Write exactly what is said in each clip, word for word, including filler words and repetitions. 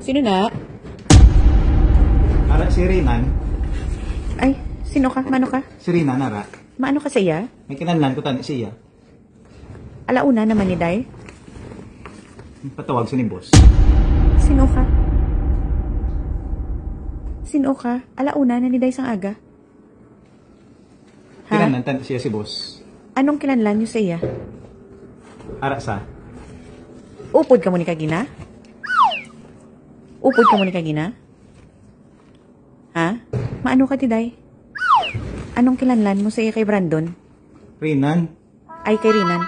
Sino na? Ara si Rinan. Ay, sino ka? Mano ka? Si Rinan, ara. Maano ka sa iya? May kinahanglan ko tani siya. Alauna naman ni Day. Patawag sa ni boss. Sino ka? Sino ka? Alauna na ni Day sang aga. Ha? Kinahanglan tani siya si boss. Anong kinahanglan niyo sa iya? Ara sa. Upod ka mo ni kagina? Upod ka mo ni kagina? Ha? Maano ka, Diday? Anong kinahanglan mo sa iya kay Brandon? Rinan. Ay, kay Rinan.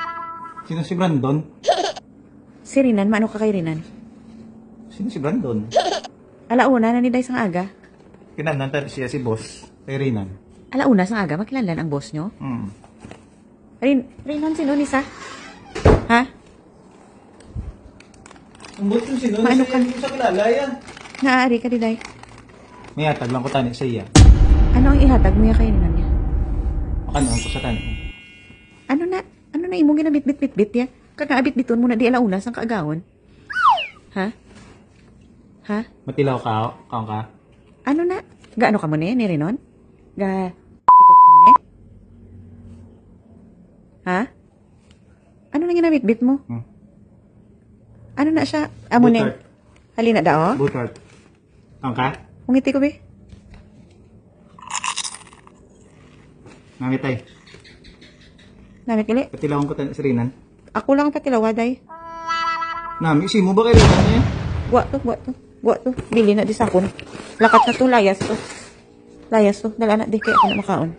Sino si Brandon? Si Rinan, maano ka kay Rinan? Sino si Brandon? Alauna na ni Day sang aga. Kinahanglan tani siya si boss. Kay Rinan. Alauna sang aga, makilanlan ang boss nyo? Hmm. Rin, Rinan, sino ni sa? Ha? Ang boss yung sino? Maano Sa- ka? Sa kilala yan. Naari ka, Diday. May hatag lang ko tani sa iya. Ano ang ihatag mo ya kay Rinan niya? Makanoon ko sa tani. Ano na? Ano na imong ginabitbit-bitbit ya? Kag naabitbiton mo na di alauna sang kaagawon? Ha? Ha? Matilaw ka, kaon ka. Ano na? Gaano ka mo ni, ni Rinon? Ga... Itot ka mo ni? Ha? Ano na ginabitbit mo? Hmm. Ano na siya? Amo ni. Butart. Halina da, oh. Butart. Kaon ka? Ungiti ko, be. Namitay. Namit gali. Patilawan ko tani si Rinan. Ako lang patilawa, Day. Nami, si mo ba kay Rinan niya? Gwa to, gwa to. Gwa to. Bili na di sa akon. Lakat na to, layas to. Layas to. Dala na di kay ako na makaon.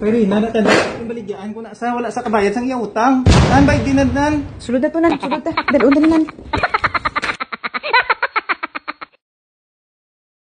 Kay Rinan, natanda. Yung baligyaan ko na sa wala sa kabayad sang iya utang. Nan, bay, dinadnan. Sulod na to, nan. Sulod na. Dalon na, nan.